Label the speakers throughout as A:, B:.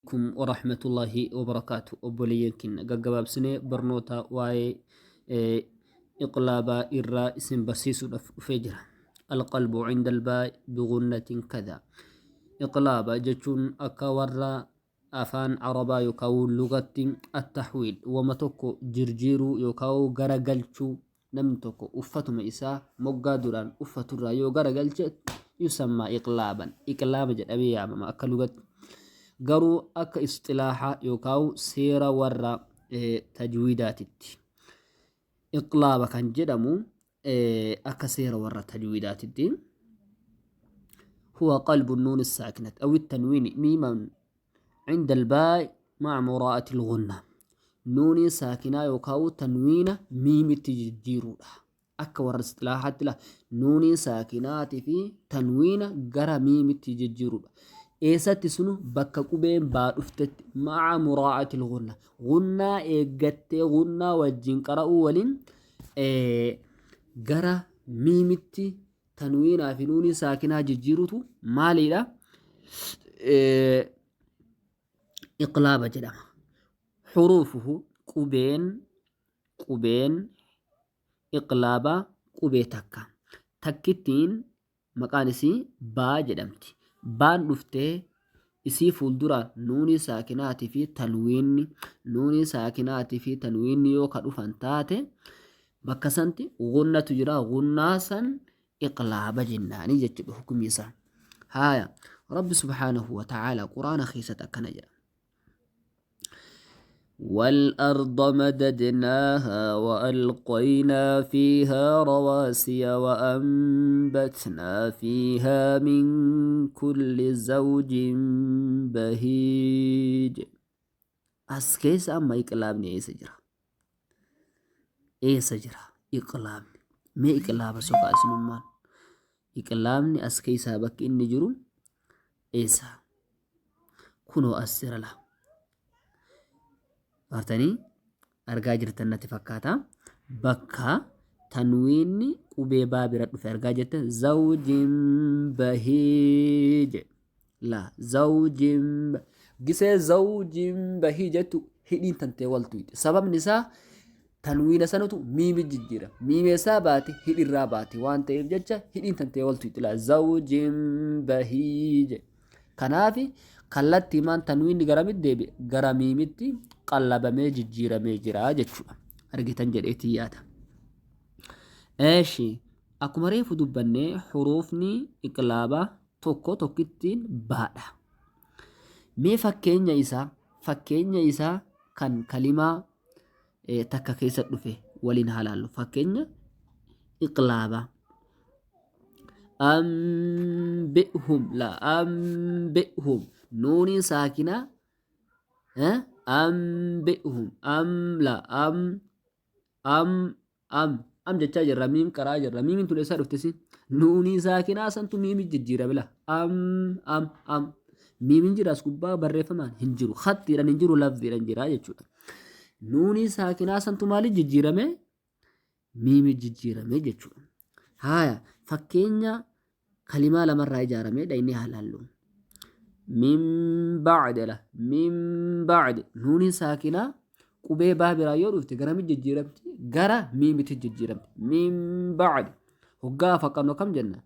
A: Alaikum warahmatullahi wabarakaatu. Obboleeyyan keenya, gaggabaabsinee barnoota waa'ee iqlaabaa irraa isin barsiisuudhaaf dhufee jira. Alqalbu cinda albaa bigunnatin kada. Iqlaaba jechuun akka warra afaan Arabaa yookaan lugatti attahwiil, wama tokko jirjiiruu yookaan garagalchuu. Namni tokko uffatuma isaa moggaa duraan uffaturraa yoo garagalche, yusammaa iqlaaban, iqlaaba jedhamee yaamama akka lugatti. Garuu akka isxilaahaa yookaan seera warra tajwiidaatitti iqlaaba kan jedhamu, akka seera warra tajwiidaatitti, huwa qalbu nuun الساكنة أو التنوين ميما عند الباء مع مراءة الغنة. Nuunii saakinaa yookaan tanwiina miimitti jijjiiruudha. Akka warra isxilaahaatti la nuunii saakinaatii fi tanwiina gara miimitti jijjiiruudha. Eessatti sunu? Bakka qubeen baa dhuftetti, ma'a muraa'ati lgunna, gunnaa eeggattee, gunnaa wajjin qara'uu waliin gara miimitti tanwiinaa fi nuunii saakinaa jijjiirutu maaliidha? Iqlaaba jedhama. Xuruufuhu, qubeen iqlaabaa qubee takka. Takkittiin maqaan isii baa jedhamti. Baan dhuftee isii fuulduraan nuunii saakinaatii fi tanwiinni, nuunii saakinaatii fi tanwiinni yoo ka dhufan taate, bakka santi gunnatu jira. Gunnaa san iqlaaba jennaanii jechuudha hukumii isaa. Haaya, Rabbi subhaanahu wa ta'aala Quraana keessatti akkana jedha. والأرض مددناها وألقينا فيها رواسي وأنبتنا فيها من كل زوج بهيج. As keessa amma iqlaabni eessa jira? Eessa jira iqlaabni? Mee iqlaaba soqaa isinummaan. Iqlaabni as keessaa bakki inni jiru eessa? Kunoo as jira laa. Artanii argaa jirtan natti fakkaata. Bakka tanwiinni qubee baa bira dhufe argaa jirtan, zawjin bahiij. Laa zawjin gisee zawjin bahii jettu hidhiin tantee waltu. Sababni isaa tanwiina sanatu miimi jijjiira. Miimeessaa baate, hidhirraa baate waan ta'eef jecha hidhiin tantee waltu. Laa zawjin bahiij. Kanaaf kallattii maan tanwiinni garamitti deebi'e? Gara miimitti qallabamee jijjiiramee jira jechuudha. Argitan jedheetii yaada. Eeshi, akkuma reefu dubbannee huruufni iqlaabaa tokko tokkittiin baadha. Mee fakkeenya isaa kan kalimaa takka keessa dhufe waliin haa laallu. Fakkeenya iqlaabaa. Anbi'hum, la anbi'hum, nuuniin saakinaa, anbi'hum, am la am am am am jechaa jirra, miim qaraa jirra. Miimiin tun eessaa dhufte? Si nuunii saakinaa santu miimi jijjiirame. La am am am miimiin jira as gubbaa, barreeffamaan hin jiru, khattiidhaan hin jiru, lafziidhaan jira jechuudha. Nuunii saakinaa santu maaliif jijjiirame? Miimi jijjiirame jechuudha. Haaya, fakkeenya kalimaa lamarraa ijaarame dhaynee haa laallu. Min ba'de, la min ba'de, nuuniin saakinaa qubee baa biraa yoo dhufte garami jijjiiramti? Gara miimitti jijjiiramti. Min ba'de hoggaa faqqannu akkam jenna?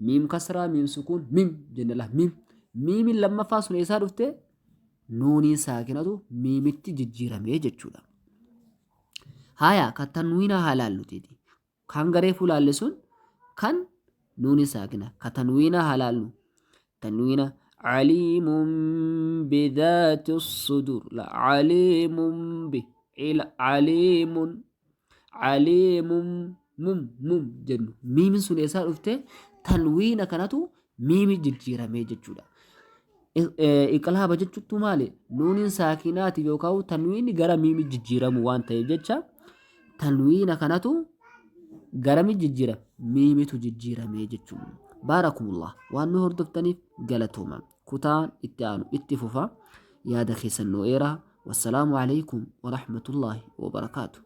A: Miim kasraa, miim sukuun, mim jenna. La miim, miimiin lammaffaa sun eessaa dhufte? Nuuniin saakinatu miimitti jijjiirame jechuudha. Haya, kan tanwiinaa haa laallutiiti. Kan garee fulaalle sun kan nuuni saakina. Ka tanwiinaa haa laallu. Tanwiina aliimun bidhaati sudur. La aliimun bi ila aliimun aliimun mum mum jennu. Miimin sun eessaa dhufte? Tanwiina kanatu miimi jijjiiramee jechuudha. Iqlaaba jechuuttu maali? Nuuniin saakinaati yookaan tanwiinni gara miimi jijjiiramu waan ta'eef jecha tanwiina kanatu garami jijjiirame? Miimitu jijjiiramee jechuudha. Baarakumullah, waan nu hordoftaniif galatooma. Kutaan itti aanu itti fufa. Yaada keessan nu eeraa. Wassalaamu alaikum warahmatullaahi wabarakaatu.